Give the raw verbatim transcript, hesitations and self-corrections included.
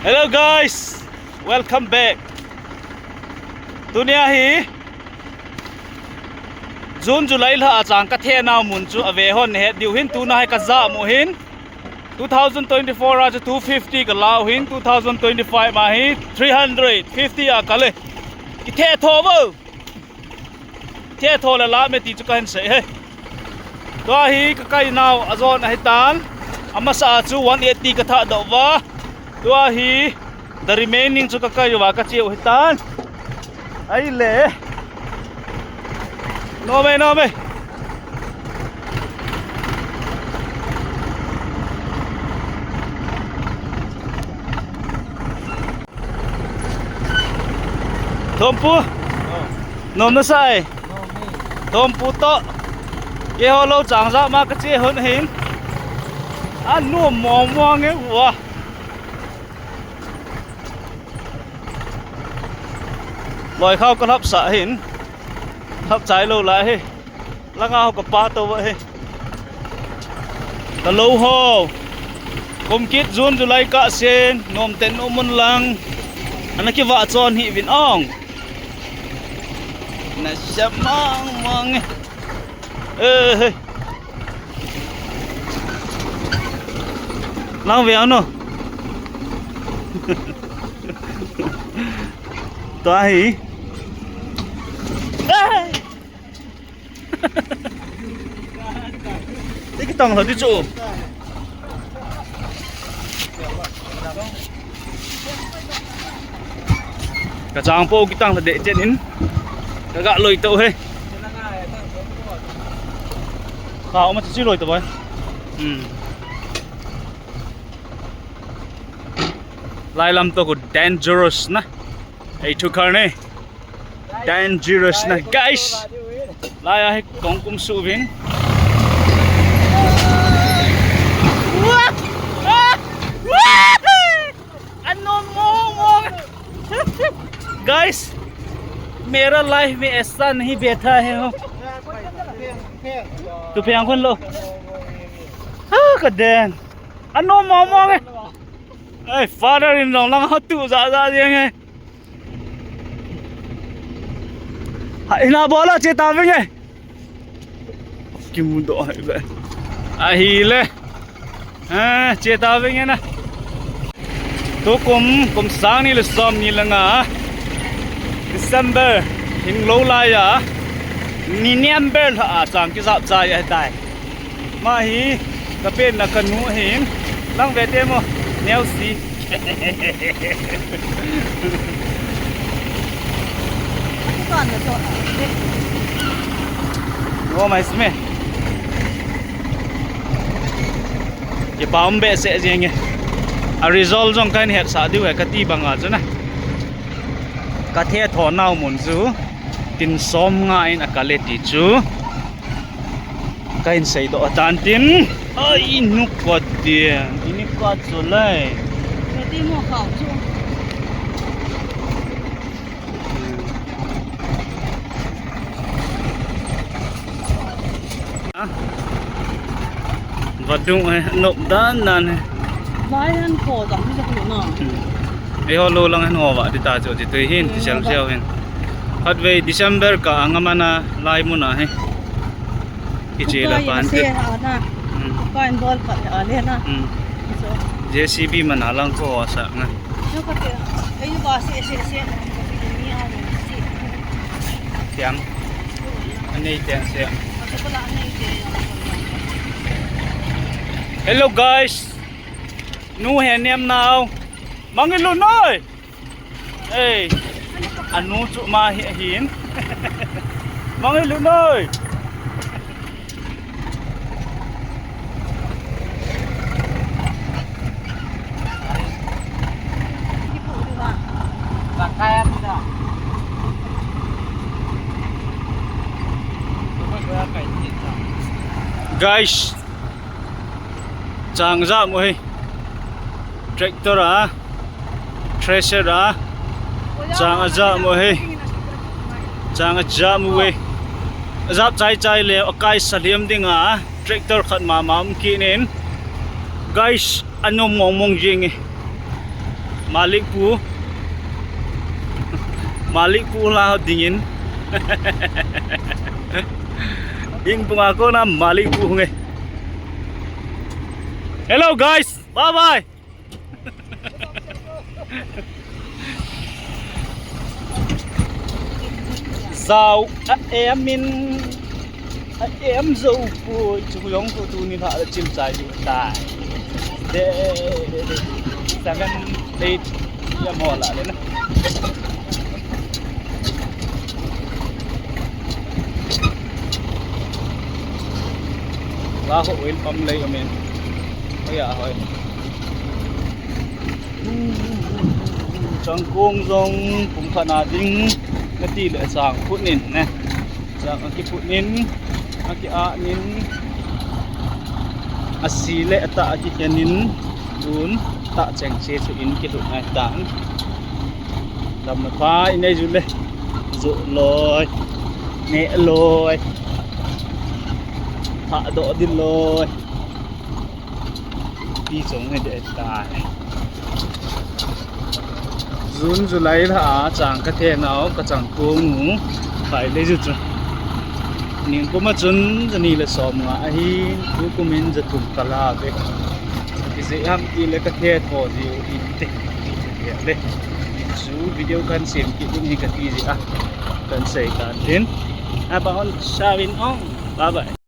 Hello guys, welcome back. Tunia hi June July lha a chang ka theh nau mun chu ave hon het diu hin, tuna hi ka ja mu hin. Two thousand twenty-four a chu two fifty ka lau hin, two thousand twenty-five ma hi three hundred fifty a ka le. Ki theh tho vo. Theh tho le la me ti chu ka hin sei he. Tua hi ka kai nau a jon ahi tan. Amasa a chu one eighty ka thah doh va. Tua hi the remaining chu ka kai uva ka cheu hi tan. Ai le. No me, no me. Thompu. Nom na sai. Thompu to. Keiho lou chang ja ma ka che hon hin. A nom mong mong e ua. Loi khau ka lhap sa hin. Lhap chai lou lai hi. Langa ho ka pa to va hi. Ka lou ho. Kum kit June July ka sen, nom ten um un lang. Ana ki va chon hi vin ong. Na sa mang mang. Eh, hey. Lang ve ano. Tua hi. Te kitang lha di chu. Ka chang po kitang lha de chen in. Ka ga loi to he. Ka ma chi loi to bai. Hmm. Lai lam to ko dangerous na. Ei thu kar ne. Dangerous na, guys. Lai a hi kong kum su vin. Ano mo mo. Guys, मेरा लाइफ में ऐसा नहीं बैठा है हो. Tu piang kun lo. Ha, ka den. Ano mo mo. Ai, father in long lang ha tu ja ja jeng e. Ha, ina bola che ta ving e. Kimu do hai ve. Ahi le. Ha, che ta ving e na. Tukum, kum sang ni le som ni le nga. December, hing lou lai a. Ni November lha a chang kijap chai ahi tai. Ma hi, ka pen na ka nu hin, lang ve te mo, neo si. Ngo mai sme. Ye pa um be se jeng e. A result jong kan het sa diu he ka ti bang a chu na. Ka the tho nau mun chu. Tin som nga in a ka le ti chu. Ka in sei doh atan tin. Ai, nu ko ti. Ini ko chu lai. Ka ti mo khau chu. Vadung eh, nop dan dan eh. Lai han ko jam ni jak na. Hmm. Eiho lou lang han ho va ti ta chu ti tui hin, ti sel sel hin. Khatvei December ka anga mana lai mun a hi. Kiche la pan se ti. Ha na. Hmm. Ka in bol pa a le na. Hmm. So. J C B mana lang ko sa nga. Yo ka te. Ei ba se se se. Ni a ni si. Siam. Anei te siam. Hello guys. Nu he nem nau. Mangilu noi. Ei. Anu chu ma hi hin. Mangilu noi. Guys, chang ja mu hi. Tractor a, thresher a, chang a ja mu hi. Chang a ja mu hi. Jap chai chai le, a kai sa liam ding a, tractor khat mama um kit in. Guys, anom mong mong jing e. Malik pu. Malik pu la dingin. In bunga kona Malik pu nge. Hello guys, bye bye. Zau a em in a em zo pui chu jong ko tuni la chim chai di tai. De, de, de. Seven, eight. Ya mo la le na. La ho oil pump lei amen. Aya hoi. Changkong jong pumkhat na ding nati le chang phut nin ne. Chang akiphut nin, akiah nin, asi le atah akikhen nin, tun tah cheng che chu in kilut nai tan. Lam na pha in ei ju le. Ju loi. Ne loi. Tha do din loi. Pi chong he de tai. June, July la a chang ka the nau ka chang ko nu khai le ju chu. Ning kuma chun jani le som nga ahi, tu kumin ja thum ka la ve. Ki je ham ti le ka the tho ji u in te. Ti le. Chu video kan sem ki un hi ka ti ji a. Kan sei kan tin. Apa on sawin ong. Bye bye.